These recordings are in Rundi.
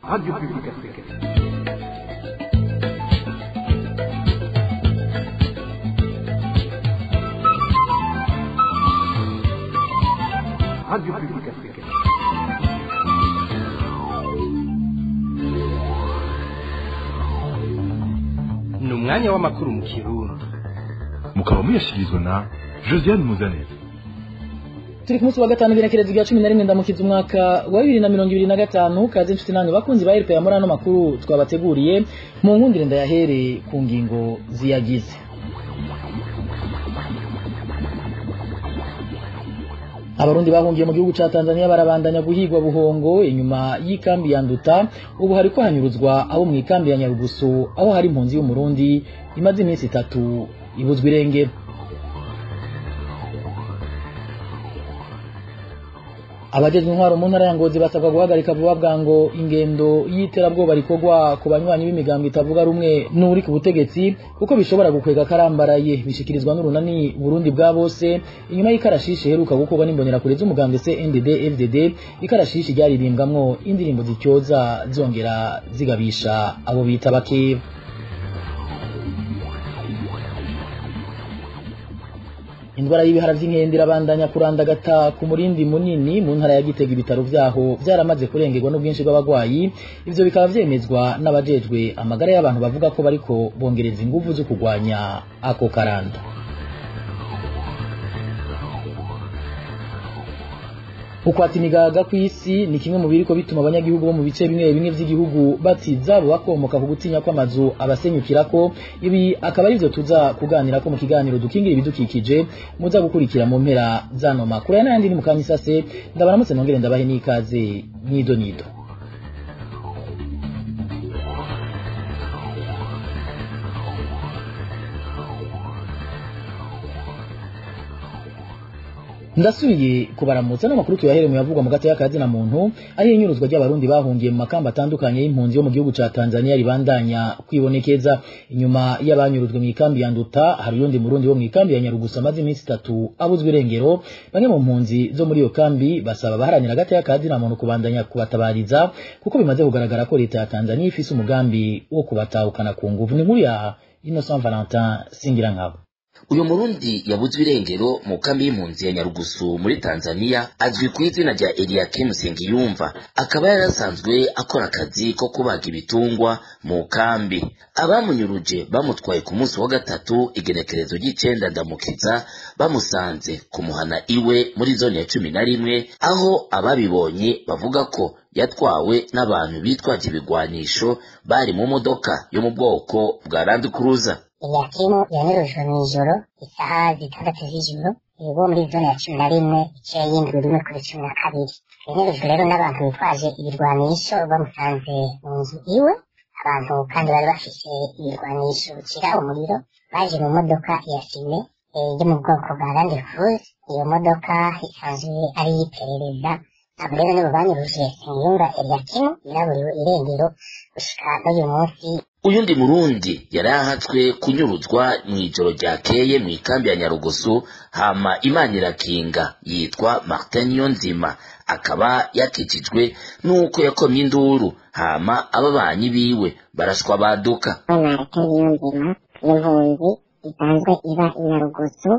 Radio Publique Africaine. Radio Publique Africaine. Ni umwanya w'amakuru mu Kirundi. Mukaba muyashyikirizwa na Josiane Muzaneza. Turi ku munsi wa gatanu, igenekerezo rya 11 ndamukiza umwaka wa 2025. Kaze inshuti namwe bakunzi ba RPA muri ano makuru twabateguriye. Mu nkundire ndayahere ku ngingo ziyagize. Abarundi bahungiye mu gihugu ca Tanzania barabandanya guhigwa buhongo inyuma y'ikambi ya Nduta. Ubu hariko hanyuruzwa abo mu ikambi ya Nyarugusu, aho hari impunzi y'Umurundi imaze iminsi 3 ibuzwa irengero. Abajejwe intwaro mu ntara ya Ngozi basabwa guhagarika vuba bwango ingendo y'iterabwoba rikorwa ku banywanyi b'imigambi itavuga rumwe n'uri ku butegetsi, kuko bishobora gukwega karambaraye. Bishikirizwa n'urunani Burundi bwa bose inyuma y'ikarashishi iheruka gukorwa n'imbonerakure z'umugambwe CNDD FDD, ikarashishi ryaririmbwamwo indirimbo zityoza zongera zigabisha abo bita bakeba. Indwara y'ibihara vy'inkende irabandanya kurandagata ku murindi munini mu ntara ya Gitega. Ibitaro vyaho vyaramaze kurengerwa n'ubwinshi bw'abagwayi. Ivyo bikaba vyemezwa n'abajejwe amagara y'abantu, bavuga ko bariko bongereza inguvu zo kurwanya ako karanda. Ukwata imigaga kw'isi ni kimwe mu biriko bituma abanyagihugu bo mu bice bimwe bimwe vy'igihugu batizabo bakomoka ku gutinya kw'amazu abasenyukirako. Ibi akaba arivyo tuza kuganirako mu kiganiro dukingira ibidukikije muza gukurikira mu mpera zano makuru. Aya n'ayandi ni mu kanya isase. Ndabaramutse nongere ndabahe n'ikaze nido nido. Ndasubiye kubaramutsa. N'amakuru tuyahere mu yavugwa mu gato y'akazi na muntu, aho inyuruzwa ry'abarundi bahungiye mu makamba atandukanye y'impunzi yo mu gihugu ca Tanzania ribandanya kwibonekeza. Inyuma y'abanyuruzwe mu ikambi ya Nduta, hari uyundi murundi wo mu ikambi ya Nyarugusu amaze iminsi 3 abuzwe irengero. Bamwe mu mpunzi zo muri iyo kambi basaba abaharanira gato y'akazi na muntu kubandanya kubatabariza, kuko bimaze kugaragara ko leta ya Tanzania ifise umugambi wo kubatahukana ku nguvu. Ni nkuru ya Innocent Valentin Singirankabo. Uyu murundi yabuzwe irengero mu kambi y'impunzi ya Nyarugusu muri Tanzania azwi ku izina rya Eliakim Nsengiyumva, akaba yarasanzwe akora akazi ko kubaga ibitungwa mu kambi. Abamunyuruje bamutwaye ku munsi wa gatatu, igenekerezo ry'icenda ndamukiza, bamusanze kumuhana iwe muri zone ya 11, aho ababibonye bavuga ko yatwawe n'abantu bitwaje ibigwanisho bari mu modoka yo mu bwoko bwa Land Cruiser. Eliakimu yanyurujwe mw'ijoro isaha 6 z'ijoro wo muri zone ya 11 ice y'indwi rimwe kuri 12. Yanyurujwe rero n'abantu bitwaje ibirwanisho bamusanze mu nzu iwe. Abantu kandi bari bafise ibirwanisho bicira umuriro, baje mu modoka ya sime yo mu bwoko bwa Land Cruiser. Iyo modoka isanzwe ari iy'iperereza. Abo rero nibo banyuruje Nsengiyumva Eliakimu, yaraburiwe irengero gushika n'uyu munsi. Uyundi murundi yarahatswe kunyuruzwa mw'ijoro ryakeye mw'ikambi ya Nyarugusu, hama Imana irakinga, yitwa Martin Niyonzima, akaba yakijijwe nuko yakomye induru, hama ababanyi biwe barashwa baduka. Martin Niyonzima n'impunzi isanzwe iba i Nyarugusu,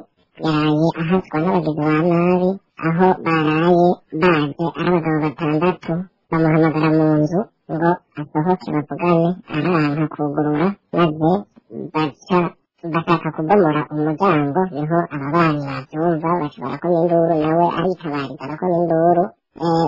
yaraye ahatswa n'abagizi ba nabi, aho baraye baje ari abagabo 6, bamuhamagara mu nzu ngo asohoke bavugane, aranka kugurura, maze baca bashaka kubomora umuryango. Niho ababanyi bavyumva baca barakoma induru, nawe aritabariza arakoma induru,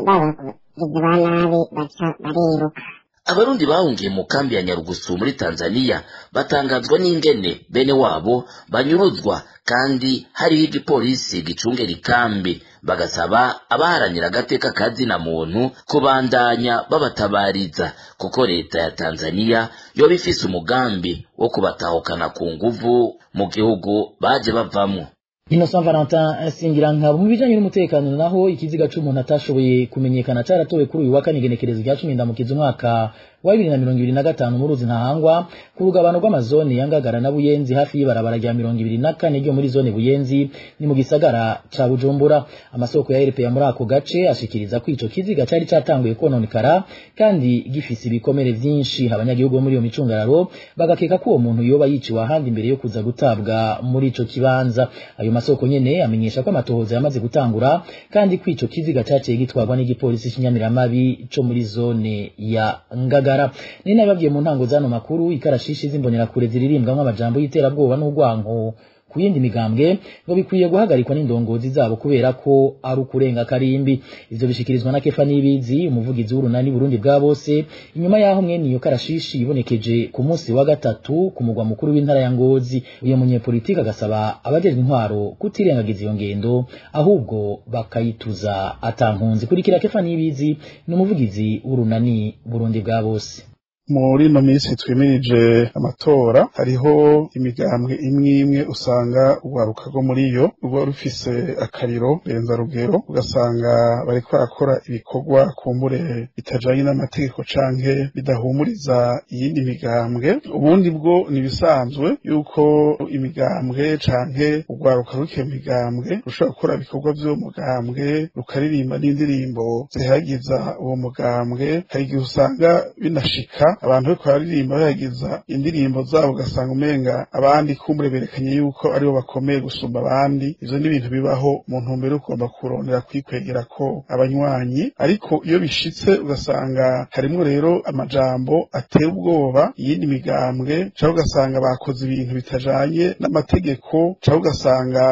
babagizi ba nabi baca bariruka. Abarundi bahungiye mu kambi ya Nyarugusu muri Tanzania batangazwa n'ingene bene wabo banyuruzwa kandi hariho igipolisi gicungera ikambi, bagasaba abaharanira agateka kazina muntu kubandanya babatabariza, kuko leta ya Tanzania yoba ifise umugambi wo kubatahukana ku nguvu mu gihugu baje bavamwo. Innocent Valentin Singirankabo. Mu bijanye n'umutekano naho, ikiziga c'umuntu atashoboye kumenyekana caratowe kuri uyu wa kane, igenekerezo rya 10 ndamukiza umwaka wa 2025 mu ruzi Ntahangwa ku rugabano rw'amazone ya Ngagara na Buyenzi hafi y'ibarabara rya 24 ryo muri zone Buyenzi ni mu gisagara ca Bujumbura. Amasoko ya RPA muri ako gace ashikiriza ko ico kiziga cari catanguye kononekara kandi gifise ibikomere vyinshi. Abanyagihugu bo muri iyo micungararo bagakeka ko uwo muntu yoba yiciwe ahandi imbere yo kuza gutabwa muri ico kibanza. Ayo masoko nyene amenyesha ko amatohoza yamaze gutangura kandi ko ico kiziga caciye gitwarwa n'igipolisi c'inyamiramabi co muri zone ya Ngagara. Ni nababwiye mu ntango zano makuru, ikarashishi z'imbonerakure ziririmbwamwo amajambo y'iterabwoba n'urwanko ku yindi migambwe ngo bikwiye guhagarikwa n'indongozi zabo kubera ko ari ukurenga karimbi. Ivyo bishikirizwa na Kefa Nibizi, umuvugizi w'urunani Burundi bwa bose, inyuma yaho mwene iyo karashishi ibonekeje ku munsi wa gatatu ku mugwa mukuru w'intara ya Ngozi. Uyo munyepolitiki agasaba abajejwe intwaro kutirengagiza iyo ngendo ahubwo bakayituza atankunzi. Kurikira Kefa Nibizi, ni umuvugizi w'urunani Burundi bwa bose. Muri ino minsi twimirije amatora, hariho imigambwe imwe imwe usanga urwaruka rwo muri yo ruba rufise akariro rugero, ugasanga bariko barakora ibikorwa kumbure bitajanye n'amategeko canke bidahumuriza iyindi migambwe. Ubundi bwo nibisanzwe yuko imigambwe canke urwaruka rw'iyo migambwe rushobora gukora ibikorwa vy'uwo mugambwe, rukaririmba n'indirimbo zihayagiza uwo mugambwe. Hari igihe usanga binashika abantu bariko bararirimba bayagiza indirimbo zabo, ugasanga umenga abandi kumbure berekanye yuko aribo bakomeye gusumba abandi. Ivyo ni ibintu bibaho mu ntumbero yo kugomba kurondera kwikwegera ko abanywanyi. Ariko iyo bishitse ugasanga harimwo rero amajambo ateye ubwoba iyindi migambwe, canke ugasanga bakoze ibintu bitajanye n'amategeko, canke ugasanga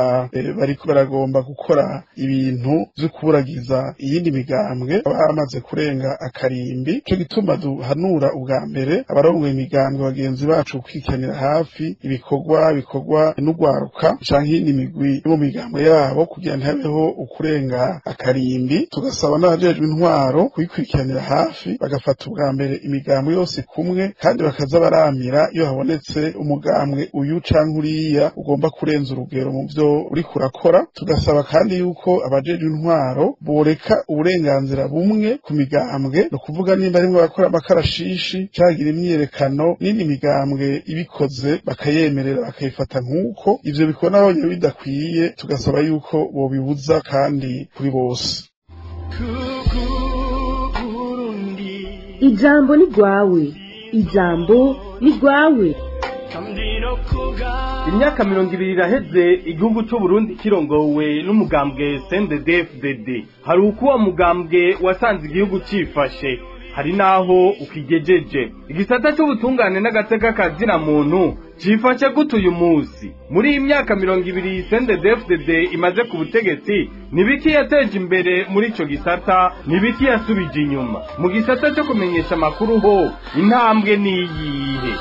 bariko baragomba gukora ibintu vyo kuburagiza iyindi migambwe, bamaze kurenga akarimbi. Ico gituma duhanura ubwa mbere abarongoye imigambwe bagenzi bacu kwikanira hafi ibikorwa bikorwa n'urwaruka canke iyindi migwi yo mu migambwe yabo, kugira ntihabeho ukurenga akarimbi. Tugasaba n'abajejwe intwaro kubikurikiranira hafi, bagafata ubwa mbere imigambwe yose kumwe, kandi bakaza baramira iyo habonetse umugambwe uyu canke uriya ugomba kurenza urugero mu vyo uriko urakora. Tugasaba kandi yuko abajejwe intwaro boreka uburenganzira bumwe ku migambwe, ni ukuvuga nimba arimwo bakora amakarashishi cagira imyiyerekano n'indi migambwe ibikoze bakayemerera bakayifata nk'uko ivyo bikora abonye bidakwiye, tugasaba yuko bobibuza kandi kuri bose. Ijambo ni rwawe, ijambo ni rwawe. Imyaka 20 iraheze igihugu c'u Burundi kirongowe n'umugambwe CNDD-FDD. Hari uko uwo mugambwe wasanze igihugu cifashe, hari naho ukigejeje. Igisata c'ubutungane n'agateka kazina muntu cifashe gute uyu munsi? Muri iyi myaka 20 CNDD-FDD imaze ku butegetsi, nibiki yateje imbere muri ico gisata, nibiki yasubije inyuma? Mu gisata cyo kumenyesha amakuru ho intambwe niyihe?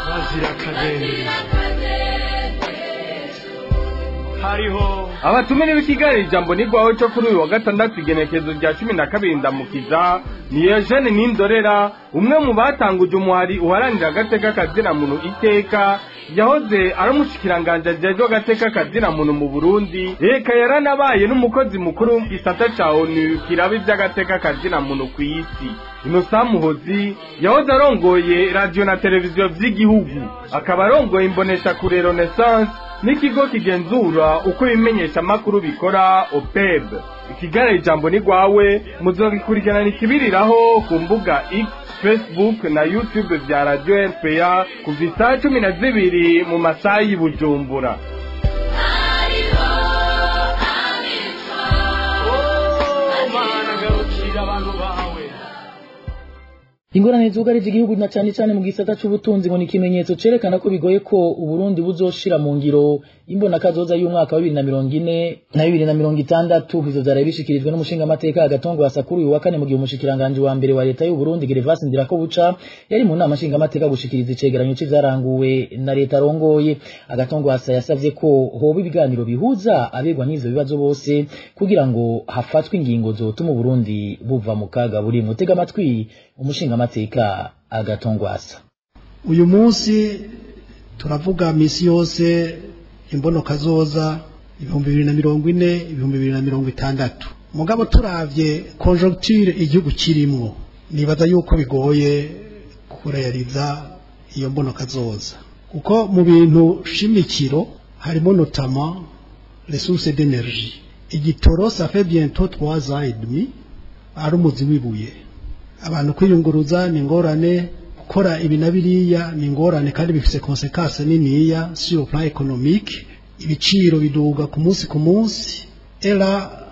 Abatumire b'ikiganiro Ijambo nigwaho cyo kuri uyu wa gatandatu igenekezo rya 12 Ndamukiza ni Eugene Nindorera, umwe mu batanguje umuhari uharanira agateka kazina muntu iteka, yahoze ari umushikiranganje ajejwe agateka kazina muntu mu Burundi, reka yaranabaye n'umukozi mukuru gisata ca ONU kiraba ivy'agateka kazina muntu kw'isi. Innocent Muhozi yahoze arongoye radio na televiziyo vy'igihugu, akaba arongoye imbonesha kure Renaissance n'ikigo kigenzura uko ibimenyesha makuru bikora OPEB. Ikiganiro Ijambo ni rwawe muzogikurikirana ikibiriraho ku mbuga X, Facebook na YouTube vya Radio RPA kuva isaha 12 mu masaha y'i Bujumbura. Ingorane zugarije igihugu na cyane cyane mu gisata c'ubutunzi ngo ni ikimenyetso cerekana ko bigoye ko Uburundi buzoshira mu ngiro imbona kazoza y'umwaka wa 2040 na 2060. Ivyo vyaraye bishikirijwe n'umushinga amateka Agatongo Wasakuru uyu wa kane, mu gihe umushikiranganje wa mbere wa leta y'u Burundi Gervais Ndirakobuca yari mu nama nshinga amateka gushikiriza icegeranyo c'ivyaranguwe na leta arongoye. Agatongo Wasa yasavye ko hoba ibiganiro bihuza abegwa n'ivyo bibazo bose kugira ngo hafatwe ingingo zotuma Uburundi buva mu kaga burimwo. Tega amatwi umushinga amateka Agatongwasa. Uyu munsi turavuga misi yose imbonoka zoza 2040 2060, mugabo turavye conjoncture igihugu kirimwo, nibaza yuko bigoye Kurayariza iyo mbono kazoza, kuko mu bintu shimikiro harimo notamment les sources d'énergie. Igitoro, ça fait bientôt 3 ans et demi ari umuzi w'ibuye. Abantu kwiyunguruza ni ingorane, gukora ibi na biriya ni ingorane, kandi bifise conséquences niniya sur le plan économique. Ibiciro biduga ku munsi ku munsi. Et là,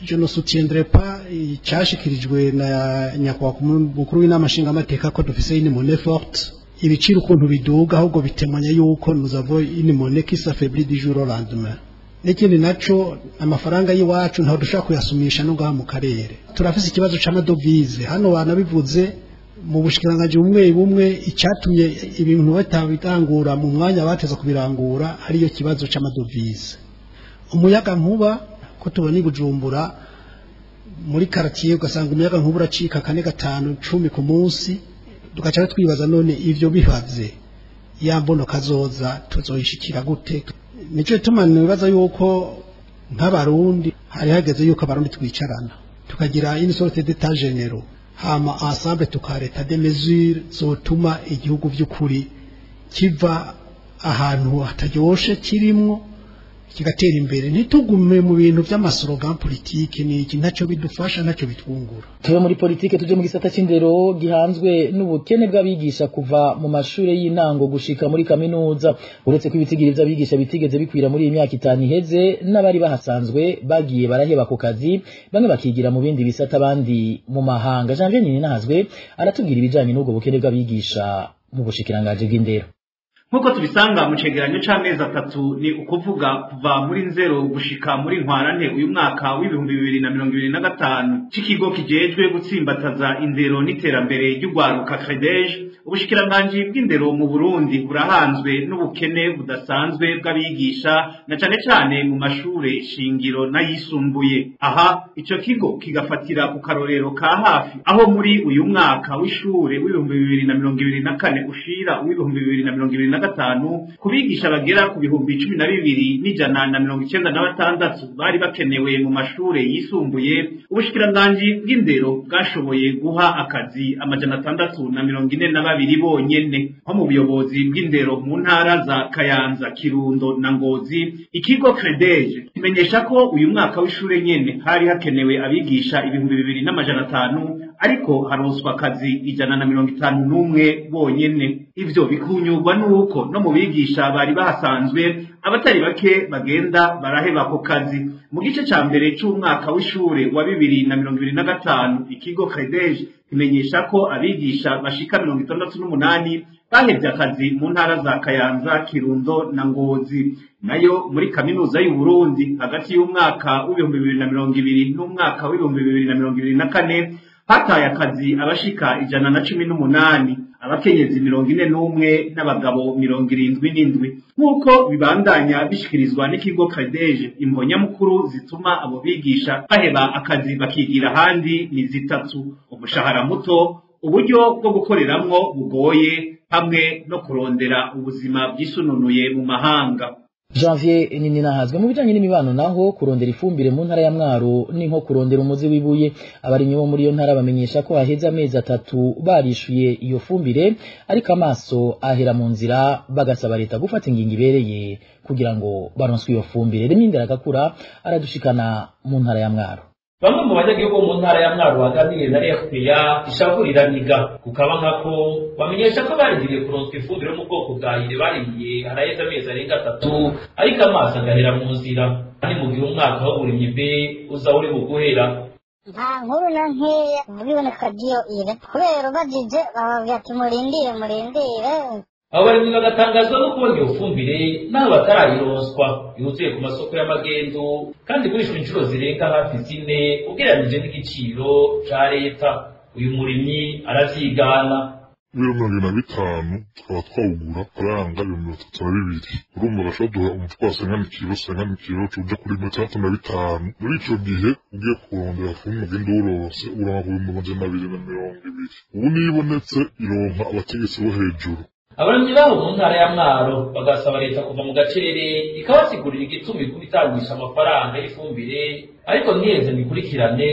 je ne soutiendrai pas icyashikirijwe na nyakubahwa mukuru w'inama nshingamateka ko dufise une monnaie forte. Ibiciro ukuntu biduga ahubwo bitemanya yuko nous avons une monnaie qui s'affaiblit du jour au lendemain. N'ikindi naco, amafaranga y'iwacu ntaho dushobora kuyasumisha no ngaha mu karere. Turafise ikibazo c'amadovize hano, banabivuze mu bushikiranganji bumwe bumwe. Icyatumye ibintu batabitangura mu mwanya bateza kubirangura ariyo kibazo c'amadovize. Umuyaga nkuba, ko tubona i Bujumbura muri quartier ugasanga umuyaga nkuba uracika kane, gatanu, 10 ku munsi, tugaca twibaza: none ivyo bihavye, ya mbono kazoza tuzoyishikira gute? Nico gituma nibaza yuko nk'Abarundi hari hageze yuko Abarundi twicarana, tukagira une sorte d'état généraux, hama ensemble tukareta des mesures zotuma igihugu vy'ukuri kiva ahantu hataryoshe kirimwo kigatera imbere, ntitugume mu bintu vy'amaslogan politike n'iki. Ntacyo bidufasha, ntacyo bitwungura. Tuve muri politike tuje mu gisata c'indero gihanzwe n'ubukene bw'abigisha kuva mu mashure y'intango gushika muri kaminuza. Uretse ko ibitigiri vy'abigisha bitigeze bikwira muri iyi myaka 5 iheze, n'abari bahasanzwe bagiye baraheba ku kazi, bamwe bakigira mu bindi bisata, abandi mu mahanga. Janvier Nininahazwe aratubwira ibijanye n'ubwo bukene bw'abigisha mu bushikiranganji bw'indero. Nk'uko tubisanga mu cegeranyo c'amezi 3, ni ukuvuga kuva muri Nzero gushika muri Ntwarante uyu mwaka w'2025, c'ikigo kijejwe gutsimbataza indero n'iterambere ry'urwaruka, CREDEJ, ubushikiranganji bw'indero mu Burundi burahanzwe n'ubukene budasanzwe bw'abigisha, na cane cane mu mashure shingiro n'ayisumbuye. Aha ico kigo kigafatira ku karorero ka hafi, aho muri uyu mwaka w'ishure w'2024 ushira uw'2025, ku bigisha bagera ku 12,196 bari bakenewe mu mashure yisumbuye, ubushikiranganji bw'indero bwashoboye guha akazi 642 bonyene. Nko mu buyobozi bw'indero mu ntara za Kayanza, Kirundo na Ngozi, ikigo CREDEJ kimenyesha ko uyu mwaka w'ishure nyene hari hakenewe abigisha 2500, ariko haronswa akazi 151 bonyene. Ivyo bikunyurwa n'uko no mu bigisha bari bahasanzwe abatari bake bagenda baraheba ako kazi. Mu gice ca mbere c'umwaka w'ishure wa 2025, ikigo CREDEJ kimenyesha ko abigisha bashika 68 bahevye akazi mu ntara za Kayanza, Kirundo na Ngozi. Nayo muri kaminuza y'u Burundi, hagati y'umwaka w'2020 n'umwaka w'2024, hataye akazi abashika 118, abakenyezi 41 n'abagabo 77. Nk'uko bibandanya bishikirizwa n'ikigo CREDEJ, imvo nyamukuru zituma abo bigisha baheba akazi bakigira ahandi ni zitatu: umushahara muto, uburyo bwo gukoreramwo bugoye, hamwe no kurondera ubuzima bwisununuye mu mahanga. Janvier Nininahazwe. Mu bijanye n'imibano naho, kurondera ifumbire mu ntara ya Mwaro ni nko kurondera umuzi w'ibuye. Abarimyi bo muri iyo ntara bamenyesha ko haheze amezi 3 barishuye iyo fumbire, ariko amaso ahera mu nzira, bagasaba leta gufata ingingo ibereye kugira ngo baronswe iyo fumbire. Remindera Gakura aradushikana mu ntara ya Mwaro. Bamwe mu banyagihugu bo mu ntara ya Mwaro baganiriye na RPA ishavuriraniga kukaba nkako bamenyesha ko barindiriye kuronswa ifumbire yo mu bwoko bwa urée barimiye haraheze amezi arenga 3, ariko amaso agahera mu nzira. Ni mu gihe umwaka w'uburimyi be uza uri buguhera. Nta nkuru na nkeya iboneka ry'iyo urée, kubera ubajije bababwira ati: "Murindire, murindire." Abo barimyi bagatangazwa no kubona iyo fumbire n'aho batarayironswa yuzuye ku masoko y'amagendu, kandi igurishwa inshuro zirenga hafi zine ugereranije n'igiciro ca leta. Uyu murimyi aravyigana. Ibiro 75 tukaba twawugura faranga 32,000. Urumva bashobora duha umufuko wa 50 kilo, 50 kilo tuja kuri 65. Muri ico gihe ugiye kurondera fumbire ugenda uwuronse, uronka ku 220,000. Ubu niyo ibonetse ironka abategetsi bo hejuru. Abarimyi babo mu ntara ya Mwaro bagasaba leta kuva mu gacerere, ikabasigurira igituma iguma itangisha amafaranga y'ifumbire, ariko ntiheze ngo ikurikirane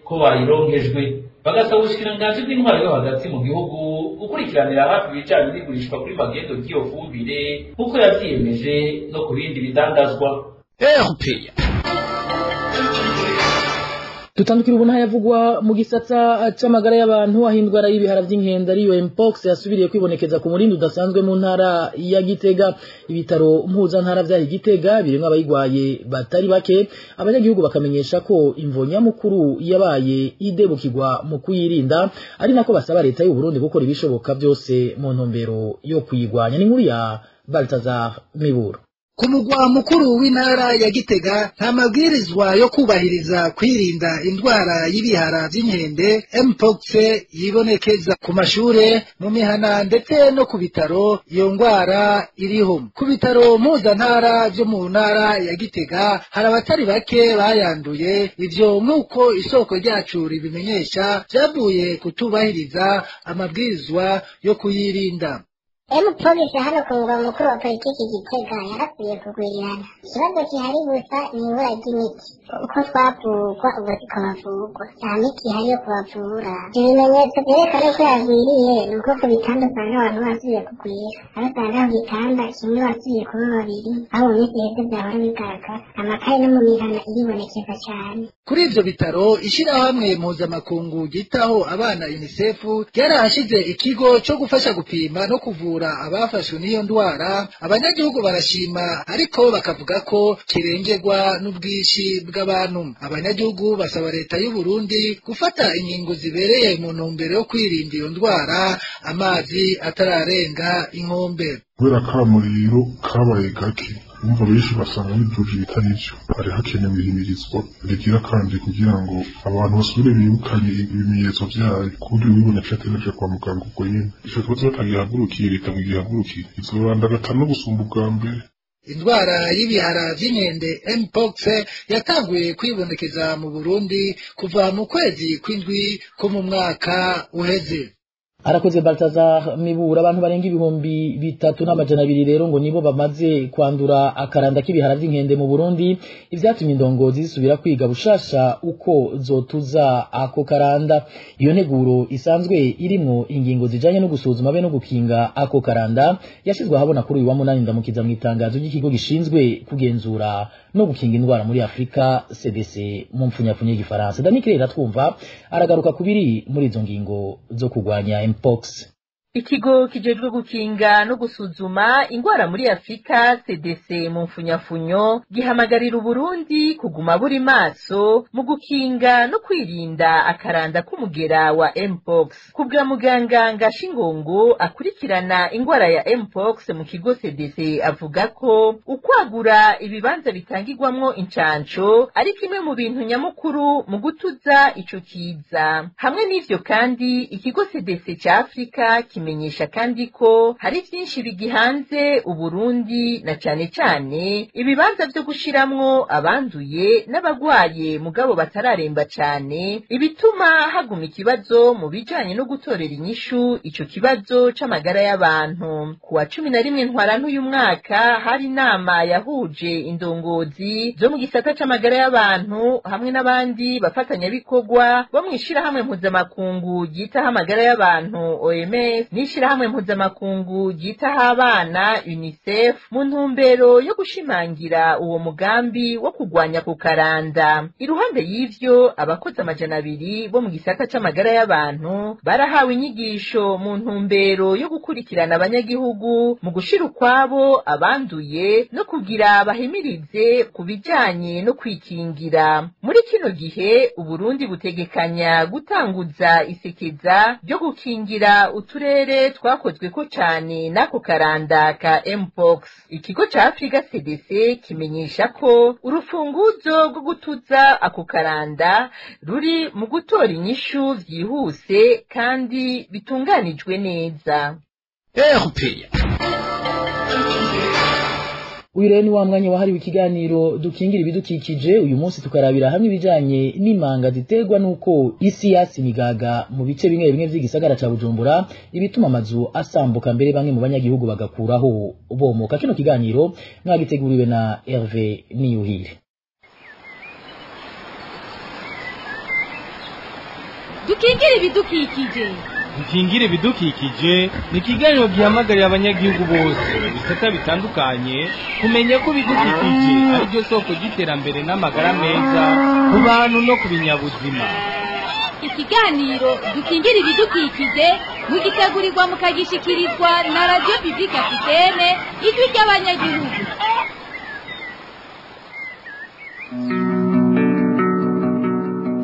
ko bayironkejwe. Bagasaba ubushikiranganji bw'intwaro yo hagati mu gihugu gukurikiranira hafi ibijanye n'igurishwa kuri magendo ry'iyo fumbire nk'uko yavyiyemeje no ku bindi bidandazwa. Tutandukira ubu ntayavugwa mu gisata c'amagara y'abantu, aho indwara y'ibihara vy'inkende ariyo mpox yasubiriye kwibonekeza ku murindi udasanzwe mu ntara ya Gitega. Ibitaro mpuzantara vya Gitega birimwo abayigwaye batari bake, abanyagihugu bakamenyesha ko imvo nyamukuru yabaye idebukirwa mu kuyirinda, ari nako basaba leta y'u Burundi gukora ibishoboka byose mu ntumbero yo kuyigwanya. Ni inkuru ya Baltazar Miburo. Ku mugwa mukuru w'intara ya Gitega nta mabwirizwa yo kubahiriza kwirinda indwara y'ibihara vy'inkende mpox yibonekeza ku mashure, mu mihana ndetse no ku bitaro. Iyo ndwara iriho ku bitaro mpuzantara vyo mu ntara ya Gitega, hari abatari bake bayanduye. Ivyo nk'uko isoko ryacu ribimenyesha vyavuye kutubahiriza amabwirizwa yo kuyirinda. Mpox hano ku mugwa mukuru wa politiki Gitega yarakwiye kugwirirana. Ikibazo gihari gusa ni ibura ry'imiti. Uko twavurwa ubu siko bavurwa, nta miti ihari yo kubavura. Ibimenyetso vyerekana ko yagwiriye ni uko ku bitanda usanga abantu basubiye kugwira, aho usanga ku gitanda kimwe basubiye kuba babiri, aho mu minsi iheze vyahora bigaragara. Amakaye no mu mihana iribonekeza cane. Kuri ivyo bitaro, ishirahamwe mpuzamakungu ryitaho abana UNICEF ryarahashize ikigo co gufasha gupima no kuvura abafashwe n'iyo ndwara. Abanyagihugu barashima, ariko bakavuga ko kirengerwa n'ubwinshi bw'abantu. Abanyagihugu basaba leta y'u Burundi gufata ingingo zibereye mu ntumbero yo kwirinda iyo ndwara amazi atararenga inkombe. Kubera kamuriro kabaye gake, umva benshi basanga biduje bitari vyo. Hari hakenewe ihimirizwa rigira kandi kugira ngo abantu basubire bibukanye ibimenyetso vyayo, ku buryo ubibona ategereje kwa muganga ubwo nyene. Ico kibazo batagihagurukiye, leta ngo igihagurukire, izobandagata no gusumba ubwa mbere. Indwara y'ibihara vy'inkende mpox yatanguye kwibonekeza mu Burundi kuva mu kwezi kw'indwi ko mu mwaka uheze. Arakoze Baltazar Mibura. Abantu barenga 3200 rero ngo nibo bamaze kwandura akaranda k'ibihara vy'inkende mu Burundi, ivyatumye indongozi zisubira kwiga bushasha uko zotuza ako karanda. Iyo nteguro isanzwe irimwo ingingo zijanye no gusuzuma be no gukinga ako karanda yashizwe ahabona kuri uyu wa 8 Ndamukiza mu itangazo ry'ikigo gishinzwe kugenzura no gukinga indwara muri Afrika CDC mu mfunyafunye y'igifaransa. Danikire iratwumva aragaruka kubiri muri izo ngingo zo kugwanya mpox. Ikigo kijejwe gukinga no gusuzuma ingwara muri Afrika CDC mu mfunyafunyo gihamagarira Uburundi kuguma buri maso mu gukinga no kwirinda akaranda k'umugera wa mpox. Kubwa muganga Ngashingongo akurikirana ingwara ya mpox mu kigo CDC, avuga ko ukwagura ibibanza bitangirwamwo incanco ari kimwe mu bintu nyamukuru mu gutuza ico kiza. Hamwe n'ivyo kandi, ikigo CDC ca Afrika kimenyesha kandi ko hari vyinshi bigihanze Uburundi, na cane cane ibibanza vyo gushiramwo abanduye n'abagwaye mugabo batararemba cane, ibituma haguma ikibazo mu bijanye no gutorera inyishu ico kibazo c'amagara y'abantu. Ku wa 11 Ntwarante uyu mwaka hari inama yahuje indongozi zo mu gisata c'amagara y'abantu hamwe n'abandi bafatanyabikorwa bo mw'ishirahamwe mpuzamakungu ryitaho amagara y'abantu OMS n'ishirahamwe mpuzamakungu ryitaho abana UNICEF, mu ntumbero yo gushimangira uwo mugambi wo kugwanya ku karanda. Iruhande y'ivyo, abakozi 200 bo mu gisata c'amagara y'abantu barahawe inyigisho mu ntumbero yo gukurikirana abanyagihugu mu gushira ukwabo abanduye no kugira bahimirize ku bijanye no kwikingira. Muri kino gihe Uburundi butegekanya gutanguza isekeza ryo gukingira uturere twakozwe ko cane n'ako karanda ka mpox. Ikigo ca Africa CDC kimenyesha ko urufunguzo rwo gutuza ako karanda ruri mu gutora inyishu vyihuse kandi bitunganijwe neza. Uyu rero ni wa mwanya wahariwe ikiganiro dukingira ibidukikije. Uyu munsi tukarabira hamwe ibijanye n'imanga ziterwa nuko isi yasimigaga mu bice bimwe bimwe vy'igisagara ca Bujumbura, ibituma amazu asambuka mbere bamwe mu banyagihugu bagakuraho bomoka. Kino kiganiro mwagiteguriwe na Hervé Niyuhire. Dukingire ibidukikije. Dukingire ibidukikije ni ikiganiro gihamagarira abanyagihugu bose mu bisata bitandukanye kumenya ko ibidukikije ari byo soko ry'iterambere n'amagara meza ku bantu no ku binyabuzima. Ikiganiro Dukingire ibidukikije mugitegurirwa mukagishikirizwa na Radio Publique Africaine, ijwi ry'abanyagihugu.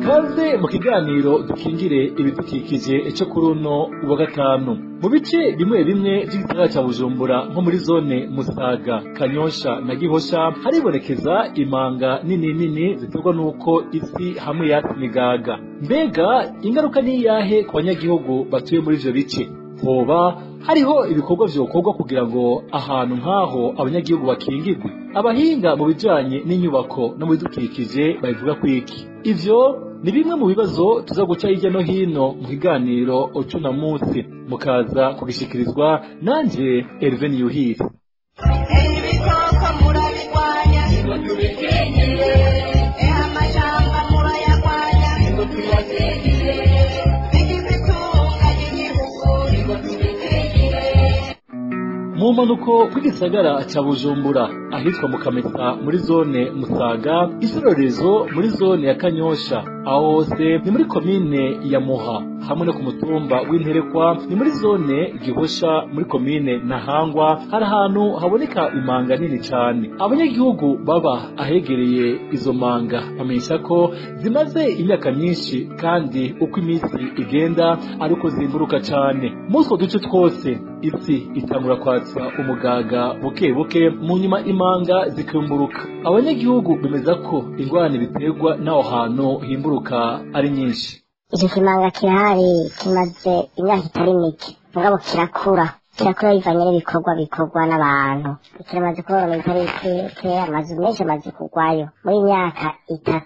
Kaze mu kiganiro Dukingire ibidukikije cyo kuri uno wa gatanu. Mu bice bimwe bimwe by'igisagara cya Bujumbura, nko muri zone Musaga, Kanyosha na Gihosha, haribonekeza imanga nini nini ziterwa n'uko isi hamwe yatse imigaga. Mbega ingaruka ni iyahe ku banyagihugu batuye muri ivyo bice? Hoba hariho ibikorwa vyokorwa kugira ngo ahantu nk'aho abanyagihugu bakingirwe? Abahinga mu bijanye n'inyubako no mu bidukikije babivuga kwiki? Ivyo ni bimwe mu bibazo tuza guca hirya no hino mu kiganiro ucuna munsi, mukaza kugishikirizwa nanje Hervé Niyuhire. Ibikoko murabirwanya, tubikingire. Amashamba murayarwanya, tuyakingire. Bigize itunga ry'igihugu, tubikingire. Mu mpanuko kw'igisagara ca Bujumbura, ahitwa mu Kamesa muri zone Musaga, Isororezo muri zone ya Kanyosha, aho hose ni muri komine ya Muha, hamwe no ku mutumba w'Interekwa ni muri zone Gihosha muri komine Ntahangwa, hari ahantu haboneka imanga nini cane. Abanyagihugu baba ahegereye izo manga bamenyesha ko zimaze imyaka myinshi, kandi uko iminsi igenda ariko zimburuka cane. Muri utwo duce twose isi itangura kwatsa umugaga buke buke, mu nyuma imanga zikimburuka. Abanyagihugu bemeza ko ingorane biterwa n'aho hantu himburuka ari nyinshi. Icyo kimanga kirahari, kimaze imyaka itari mike, mugabo kirakura bivanye n'ibikorwa bikorwa n'abantu. Kiramaze korona itari mike, amazu menshi amaze kugwayo muri myaka 3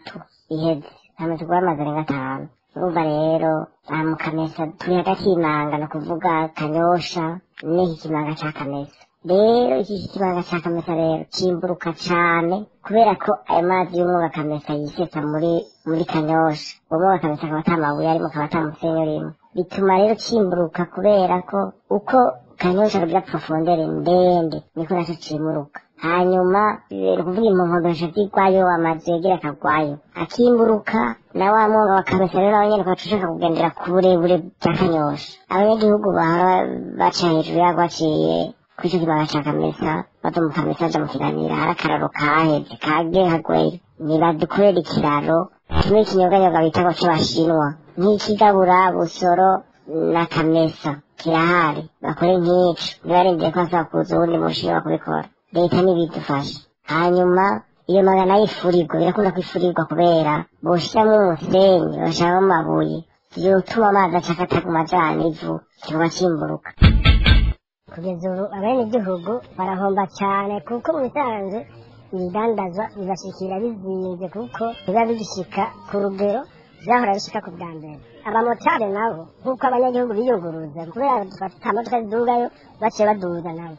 iheze, amaze kugwa amazu arenga 5. Urumva rero aha mu Kamesa turi hagati y'imanga, ni ukuvuga Kanyosha n'iki kimanga ca Kamesa. Rero iki kimanga ca Kamesa rero cimburuka cane, kubera ko ayo mazi y'umwuga Kamesa yisesa muri Kanyosha. Uwo mwuga Kamesa akaba ata mabuye arimo, akaba ata musenyi urimo, bituma rero cimburuka, kubera ko uko Kanyosha rugira profondere ndende niko naco cimburuka. Hanyuma ni ukuvuga impompomesho zigwayo, amazu yegera akagwayo akimburuka, na wa mwonga wa Kamesa rero nawe nyene ukaca ushaka kugendera ku burebure bwa Kanyosha. Abanyagihugu bahora baca hejuru yarwo baciye kuri ico kimanga ca Kamesa, bava mu Kamesa baja mu Kiganira, hari akararo kaheze kage hagweye. Nibadukorera ikiraro kimwe ikinyoganyoga bita ngo c'abashinwa, nk'ikigabura Busoro na Kamesa kirahari, bakore nk'ico, ntibarindire ko hasaba kuza uwundi mushinwa kubikora. Leta ntibidufasha. Hanyuma iyo manga nayo ifurirwa, birakunda ko ifurirwa kubera boshiramwo umusenyi, bashiramo amabuye, vyotuma amazi aca ataguma ajana ivu, kikaba cimburuka. Kugeza ubu abenegihugu barahomba cane, kuko mu bisanzwe ibidandazwa bibashikira bizinze, kuko biba bigishika ku rugero vyahora bishika ku bwa mbere. Abamotari nabo nk'uko abanyagihugu biyunguruza, kubera ata modoka zidugayo, baciye baduza nabo,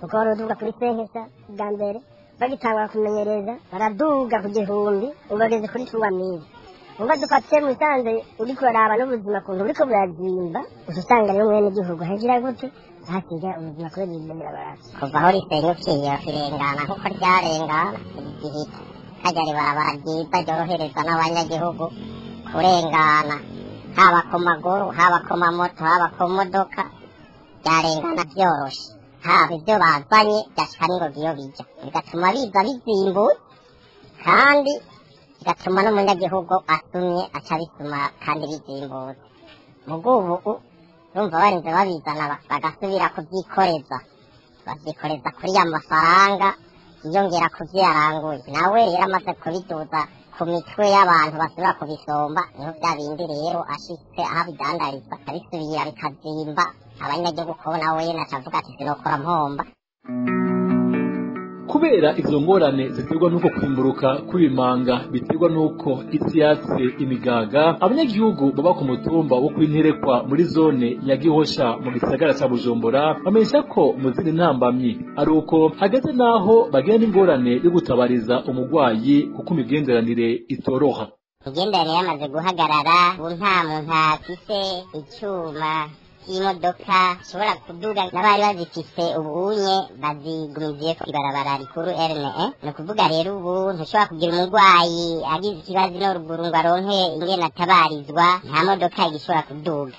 kuko wari uduga kuri senkesa bwa mbere, bagitangura kumenyereza baraduga ku 1000, ubu bageze kuri 3000. Umva dufate mu bisanzwe uriko uraraba n'ubuzima kuntu buriko burazimba, uca usanga rero umwenegihugu hagira gute hasiga ubuzima kubera ibintu birabarasa. Kuva aho risenyukiye rirengana nkuko ryarengana rigihita kajya ribarabara ryiza ryorohereza n'abanyagihugu kurengana, haba ku maguru, haba ku mamoto, haba ku modoka, ryarengana vyoroshe. Haba ibyo bazanye byashika n'ingoga iyo bija, bigatuma biza bizimbuye, kandi bigatuma n'umunyagihugu asumye aca abisuma kandi bizimbutse. Muga ubu urumva barinze babizana bagasubira kuvyikoreza, bavyikoreza kuri ya mafaranga yiyongera kuvyo yaranguye. Nawe rero amaze kubiduza ku mitwe y'abantu basubira kubisomba, niho vya bindi rero ashitse aho abidandariza abisubira bikazimba. Abanyagihugu kubona we aca avuga ati sinokora mpomba. Kubera izo ngorane ziterwa n'uko kwimburuka kw'ibimanga biterwa n'uko isi yatse imigaga, abanyagihugu baba ku mutumba wo kw'Interekwa muri zone ya Gihosha mu gisagara ca Bujumbura bamenyesha ko mu zindi ntambamyi ari uko hageze n'aho bagira n'ingorane yo gutabariza umugwayi, kuko imigenderanire itoroha. Imigenderanire yamaze guhagarara, ubu nta muntu afise icuma cy'imodoka ishobora kuduga, n'abari bazifise ubunye bazigumiziye ku ibarabara rikuru RNE. Ni ukuvuga rero ubu ntushobora kugira umurwayi agize ikibazo ino ruguru ngo aronke ingene atabarizwa, nta modoka igishobora kuduga.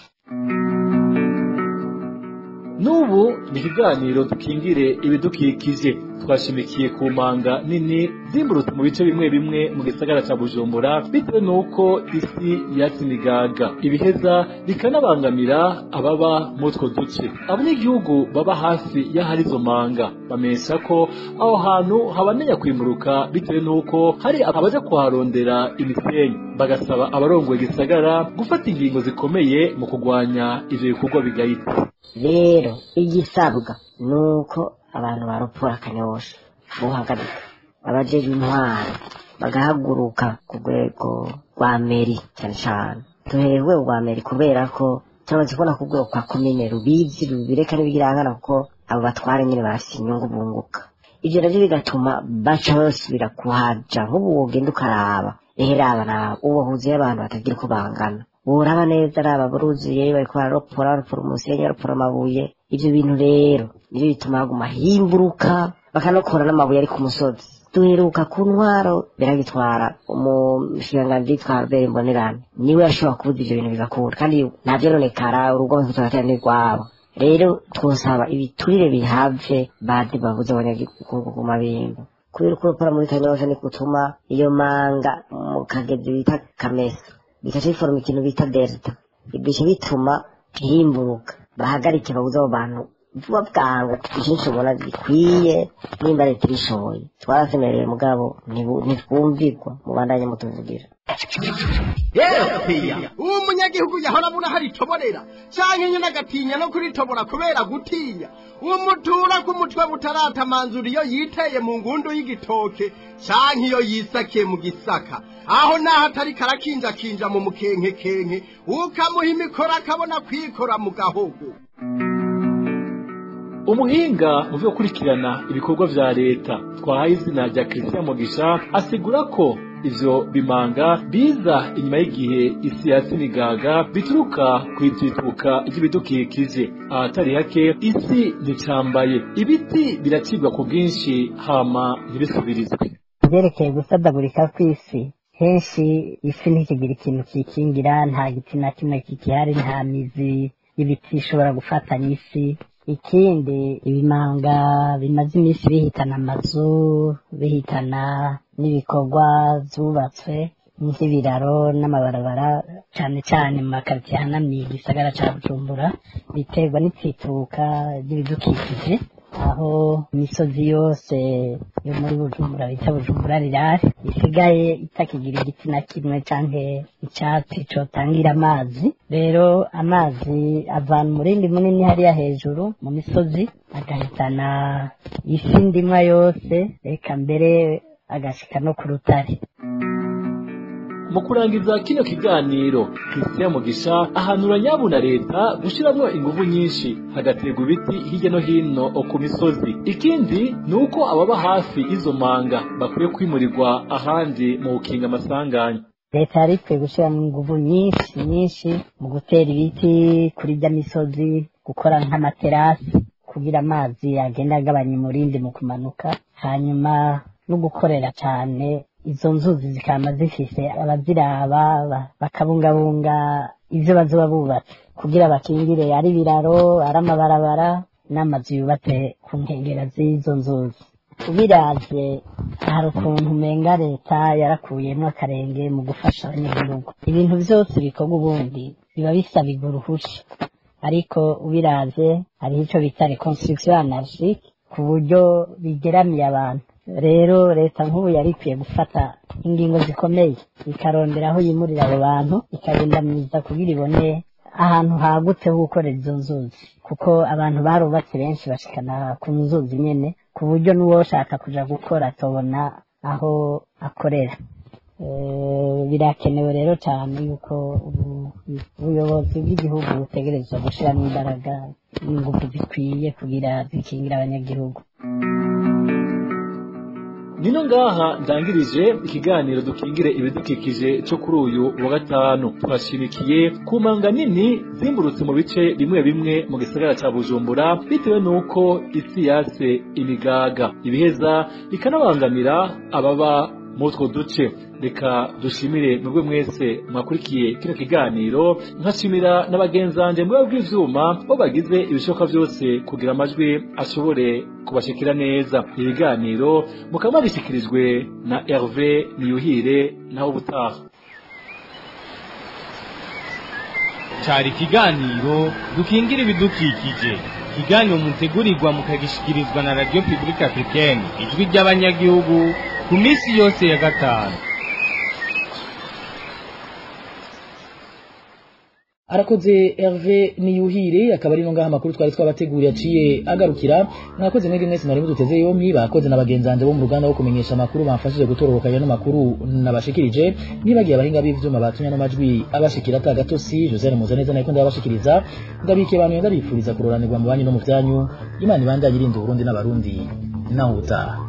N'ubu ni ikiganiro dukingire ibidukikije. Twashimikiye ku manga nini zimburutse mu bice bimwe bimwe mu gisagara ca Bujumbura, bitewe n'uko isi yatse imigaga, ibiheza bikanabangamira ababa muri utwo duce. Abanyagihugu baba hafi y'ahari izo manga bamenyesha ko aho hantu habandanya kwimuruka bitewe n'uko hari abaja kuharondera imisenyi, bagasaba abarongoye igisagara gufata ingingo zikomeye mu kurwanya ivyo bikorwa bigayitse. Rero igisabwa nuko abantu baropora Kanyosha bohagarika, abajejwe intwaro bagahaguruka ku rwego rwa meri, cyane cyane duhereye urwego rwa meri, kubera ko turamaze kubona ko urwego rwa komine rubizi rubireka n'ibigirankana, kuko abo batwara nyine barafise inyungu bunguka. Ivyo navyo bigatuma baca basubira kuhaja. Nk'ubu wogenda ukaraba, ehe raba nawe ubu huzuye abantu batagira uko bangana, woraba neza, raba buruzuye, bariko bararopora, baropora umusenyi, baropora amabuye. Ivyo bintu rero nivyo bituma haguma himburuka, bakanokora n'amabuye ari ku musozi. Duheruka ku ntwaro biragitwara umushikiranganji yitwa Albert Mbonerane, niwe yashobora kubuza ivyo bintu bigakunda, kandi nta vyononekara, urugo bariko turatera n'urwabo. Rero twosaba ibiturire bihave, baze babuze abanyagihugu ku mabingo, kubera uko uropora muri Kanyosha ni gutuma iyo manga mu kagezi bita Kamesa bigaca biforoma ikintu bita delta, bica bituma himburuka. Bahagarike, babuze abo bantu vuba bwangu. Ikintu tubona gikwiye, nimba leta ibishoboye, twarasemereye mugabo ntitwumvirwa, mubandanye mutuvugira. Uwo munyagihugu yahora abura hari itoborera canke nyine agatinya no kuritobora kubera gutinya umutura ku mutwe butaratamanzura iyo yiteye mu ngundu y'igitoke canke iyo yisakiye mu gisaka, aho naho atari karakinjakinja mu mukenkekenke, ukamuha imikoro akabona kwikora mu gahogo. Umuhinga mu byo gukurikirana ibikorwa vya leta twahaye izina rya Christian Mugisha asigura ko ivyo bimanga biza inyuma y'igihe isi yatse imigaga bituruka ku itituka ry'ibidukikije. Ahatari hake isi nticambaye, ibiti biracibwa ku bwinshi hama ntibisubirizwe. Ibyerekeye gusadagurika kw'isi, henshi isi ntikigira ikintu kikingira, nta giti na kimwe kikihari, nta mizi y'ibiti ishobora gufatanya isi. Ikindi, ibimanga bimaze iminsi bihitana amazu, bihitana n'ibikorwa byubatswe nk'ibiraro n'amabarabara, cyane cyane mu makaritsiye ahanamiye igisagara ca Bujumbura, biterwa n'itsituka ry'ibidukikije, aho imisozi yose yo muri Bujumbura bita Bujumbura rirare isigaye itakigira igiti na kimwe canke icatsi cotangira amazi. Rero amazi avana umurindi munini hariya hejuru mu misozi, agahitana isi ndimwa yose, reka mbere agashika no ku rutare. Mu kurangiza kino kiganiro, Christian Mugisha ahanura nyabuna leta gushiramwo inguvu nyinshi hagaterwa ibiti hirya no hino ku misozi. Ikindi ni uko ababa hafi y'izo manga bakwiye kwimurirwa ahandi mu gukinga amasanganya. Leta yari ikwiye gushyiramo inguvu nyinshi nyinshi mu gutera ibiti kuri rya misozi, gukora nk'amaterasi kugira amazi agenda agabanya umurindi mu kumanuka, hanyuma no gukorera cyane izo nzuzi zikaba zifise abaziraba, bakabungabunga ivyo bazoba bubatse kugira bakingire ari ibiraro, ari amabarabara n'amazu yubatse ku nkengera z'izo nzuzi. Ubiravye, hari ukuntu umenga leta yarakuyemwo akarenge mu gufasha abanyagihugu. Ibintu vyose bikorwa ubundi biba bisabirwa uruhusha, ariko ubiravye hariho ico bita reconstruction anarchique, ku buryo bigeramiye abantu. Rero leta nk'ubu yari ikwiye gufata ingingo zikomeye, ikarondera aho yimurira abo bantu, ikabindamiza kugira ibone ahantu hagutse ho gukorera izo nzuzi, kuko abantu barubatse benshi bashikana ku nzuzi nyene, ku buryo n'uwoshaka kuja gukora atobona aho akorera. Birakenewe rero cyane yuko ubuyobozi bw'igihugu butegerezwa gushiramo imbaraga n'ingufu zikwiye kugira zikingira abanyagihugu. Nino ngaha ndangirije ikiganiro dukingire ibidukikije cyo kuri uyu wa gatanu. Twashimikiye ku manga nini zimburutse mu bice bimwe bimwe mu gisagara ca Bujumbura bitewe nuko isi yase imigaga, ibiheza bikanabangamira ababa muri utwo duce. Reka dushimire mwebwe mwese mwakurikiye kino kiganiro, nkashimira n'abagenzanje mwe bw'ivyuma bo bagize ibishoboka byose kugira amajwi ashobore kubashikira neza. Ibiganiro mukaba mabishikirijwe na Hervé Niyuhire. Naho ubutaha. Cari ikiganiro dukingira ibidukikije, ikiganiro mutegurirwa mukagishikirizwa na Radio Publique Africaine, ijwi ry'abanyagihugu, ku minsi yose ya gatanu. Arakoze Hervé Niyuhire. Akaba ari no ngaha amakuru twari twabateguriye aciye agarukira. Mwakoze mwebwe mwese mwari muduteze yompi, bakoze na bagenzanje bo mu ruganda wo kumenyesha amakuru bamfashije gutororokanya n'amakuru nabashikirije. Nibagiye abahinga b'ivyuma batumye n'amajwi abashikira atagatosi. Joseph Muzaneza nayiko ndabashikiriza, ndabikiye abantu, ndabifuriza kuroranirwa mu banyu no mu vyanyu. Imana ibandanye irinda Uburundi n'Abarundi. Naho utaha.